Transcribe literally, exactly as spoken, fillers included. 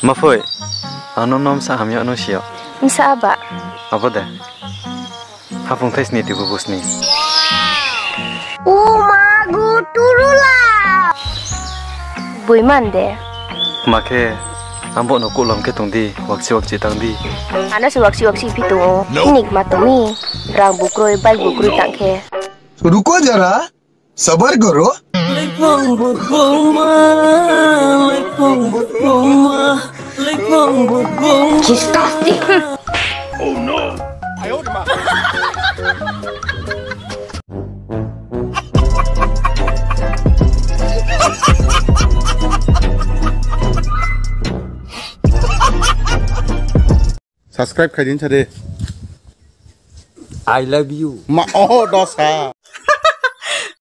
Ma phoi, ano nom sa hamya no sio. Msa aba. Abo de. Hapung thai sini tibu busni. O mago turula. Bui man de. Ma khe, ambo no kulam khe tong di, wakchi wakchi tang di. Ano se wakchi wakchi phi tongo. Nik ma tongmi. Rang bukroi, bai bukroi tang khe. Ruko jara. Sabar karo. Disgusting. Subscribe khai din sade. I love you. Ma, oh, dosa.